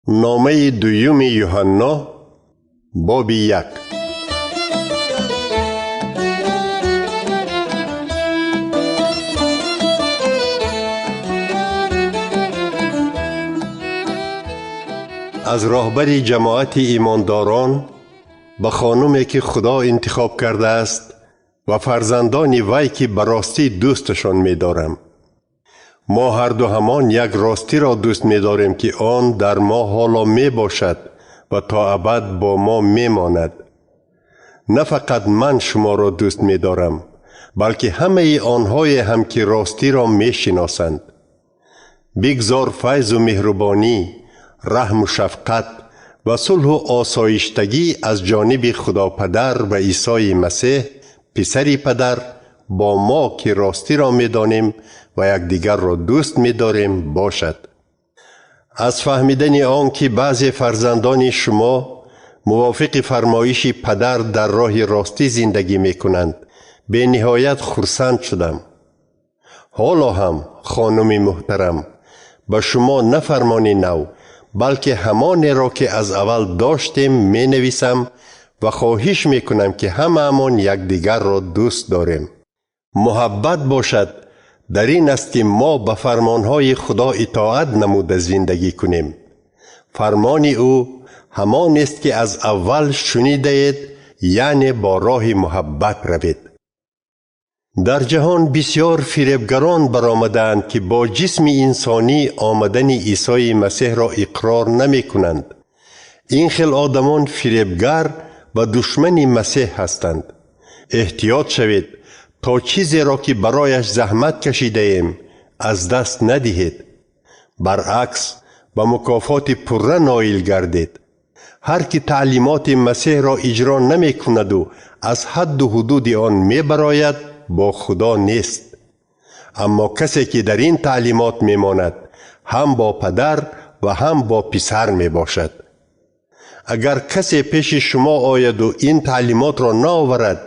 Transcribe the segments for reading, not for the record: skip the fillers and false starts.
Номаи дуюми Юҳанно, боби 1. Аз роҳбари ҷамоати имондорон ба хонуме ки Худо интихоб кардааст ва фарзандони вай ки ба ростӣ дӯсташон медорам. Мо ҳарду ҳамон як ростиро дӯст медорем ки он дар мо ҳоло мебошад ва то абад бо мо мемонад. На фақат ман шуморо дӯст медорам, балки ҳамаи онҳое ҳам ки ростиро мешиносанд. Бигзор файзу меҳрубонӣ, раҳму шафқат ва сулҳу осоиштагӣ аз ҷониби Худопадар ва Исои Масеҳ, писари падар, бо мо ки ростиро медонем ва якдигарро дӯст медорем бошад. Аз фаҳмидани он ки баъзе фарзандони шумо мувофиқи фармоиши падар дар роҳи ростӣ зиндагӣ мекунанд, бениҳоят хурсанд шудам. Ҳоло ҳам, хонуми муҳтарам, ба шумо на фармони нав, балки ҳамонеро ки аз аввал доштем менависам ва хоҳиш мекунам ки ҳамаамон якдигарро дӯст дорем. Муҳаббат бошад дар ин аст ки мо ба фармонҳои Худо итоат намуда зиндагӣ кунем. Фармони ӯ ҳамонест ки аз аввал шунидаед, яъне бо роҳи муҳаббат равед. Дар ҷаҳон бисёр фиребгарон баромадаанд ки бо ҷисми инсонӣ омадани Исои Масеҳро иқрор намекунанд. Ин хел одамон фиребгар ва душмани Масеҳ ҳастанд. Эҳтиёт шавед то чизеро ки барояш заҳмат кашидаем аз даст надиҳед. Баръакс, ба мукофоти пурра ноил гардед. Ҳар ки таълимоти Масеҳро иҷро намекунаду аз ҳадду ҳудуди он мебарояд, бо Худо нест. Аммо касе ки дар ин таълимот мемонад, ҳам бо падар ва ҳам бо писар мебошад. Агар касе пеши шумо ояду ин таълимотро наоварад,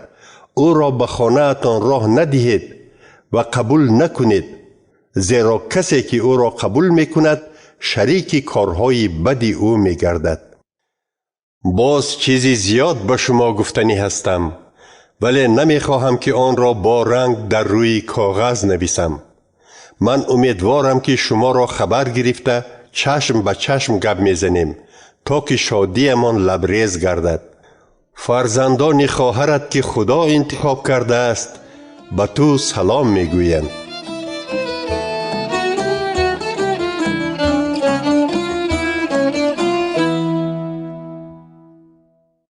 ӯро ба хонаатон роҳ надиҳед ва қабул накунед, зеро касе ки ӯро қабул мекунад, шарики корҳои бади ӯ мегардад. Боз чизи зиёд ба шумо гуфтанӣ ҳастам, вале намехоҳам ки онро бо ранг дар рӯи коғаз нависам. Ман умедворам ки шуморо хабар гирифта чашм ба чашм гап мезанем, то ки шодиямон лабрез гардад. Фарзандони хоҳарат ки Худо интихоб кардааст, ба ту салом мегӯянд.